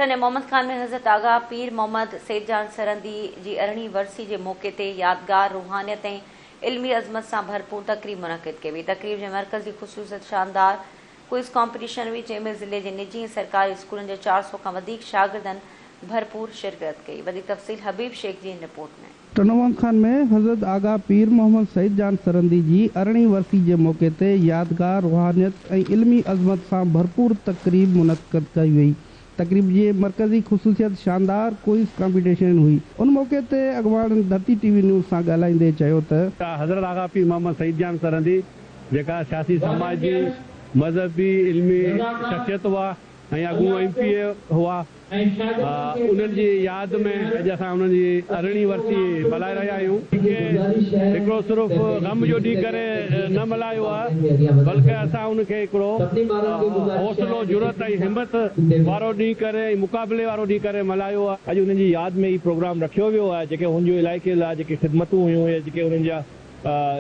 ٽنڊي محمد خان ۾ حضرت آغا پير محمد سيد جان سرهندي جي ارڙهين ورسي جي موقعي تي يادگار روحانيت ۽ علمي عظمت سان ڀرپور تقريب منعقد ڪئي وئي. تقريب جي مرڪزي خصوصيت شاندار ڪوئز ڪامپيٽيشن هئي، جنهن ۾ ضلعي جي نجي ۽ سرڪاري اسڪولن جي 400 کان وڌيڪ شاگردن ڀرپور شرڪت ڪئي. وڌيڪ تفصيل حبيب شيخ جي هن رپورٽ ۾. ٽنڊو محمد خان ۾ حضرت آغا پير محمد سعيد جان سرهندي جي ارڙهين ورسي جي موقعي تي يادگار روحانيت ۽ علمي عظمت سان ڀرپور تقريب منعقد ڪئي وئي. تقريب جي مرڪزي خصوصيت شاندار ڪوئز ڪامپيٽيشن هئي. ان موقعي تي اڳواڻن ڌرتي ٽي وي نيوز سان ڳالهائيندي چيو ته. حضرت آغا پير محمد سعيد جان سرهندي جيڪا سياسي، سماجي، مذهبي، علمي شخصيت هئا ۽ اڳوڻو ايم پي اي هئا، انهن جي ياد ۾ اڄ اسان انهن جي ارڙهين ورسي ملهائي رهيا آهيون. کي هڪڙو صرف غم جو ڏينهن ڪري نه ملهايو آهي بلڪه اسان ان کي هڪڙو حوصلو، جرئت ۽ همت وارو ڏينهن ڪري ۽ مقابلي وارو ڏينهن ڪري ملهايو آهي. اڄ انهن جي ياد ۾ هي پروگرام رکيو ويو آهي جيڪي هن جون علائقي لاء جيڪي خدمتون هيون يا جيڪي انهن جا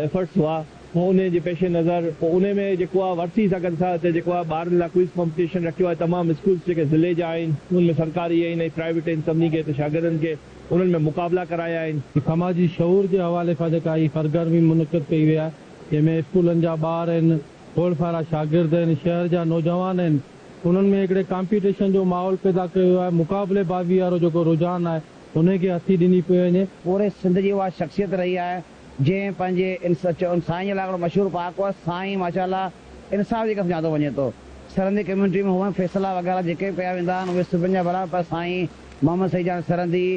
ايفرٽس هئا انهي جي پيش نظر پوء انهي ۾ جيڪو آهي ورسي سان گڏ اسان هتي جيڪو آهي ٻارن لاء ڪوئز ڪامپٽيشن رکيو آهي تمام اسڪولس جيڪي ضلعي جا آهن انهن ۾ سرڪاري آهن ۽ پرائيويٽ آهن سڀني کي هتي شاگردن کي انهن ۾ مقابلا ڪرايا آهن. سماجي شعور جي حوالي سان جيڪا هي سرگرمي منعقد ڪئي وئي آهي جنهن ۾ اسڪولن جا ٻار آهن کوڙ سارا شاگرد آهن شهر جا نوجوان آهن انهن ۾ هڪڙي ڪامپيٽيشن جو ماحول پيدا ڪيو ويو آهي مقابلي بازي وارو جيڪو رجحان آهي انهي کي هٿي ڏني پئي وڃي. پوري سنڌ جي اها شخصيت رهي آهي جنهن پنهنجي سائين جي لاء هڪڙو مشهور پهاڪو آهي سائين ماشاء الله انصاف جي ڪم ڄاتو وڃي ٿو. سرهندي ڪميونٽي ۾ هونئن فيصلا وغيره جيڪي به ڪيا ويندا آهن اهي سڀن جا برابر پر سائين محمد سعيد جان سرهندي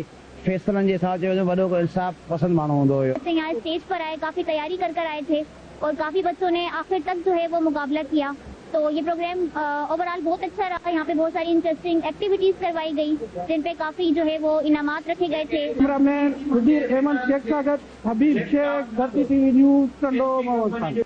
فيصلن جي حساب چيو وڃي وڏو هڪڙو انصاف پسند ماڻهو هوندو هيو. بچي يهان اسٽيج پر آئي ڪافي تياري ڪر ڪر آئي ٿي اور ڪافي بچو ني آخر تڪ جو هي وو مقابله ڪيا تو يي پروگرام اوور آل بهت اڇا رها يهان پي بهت ساري انٽريسٽنگ ايڪٽيوٽيز ڪروائي گئي جن پي ڪافي جو هي وو انعامات رکي گئي ٿي. ڪئميرا مين نذير احمد شيخ سان گڏ Habib Shaikh, Dharti T V news, Tando Muhammad Khan.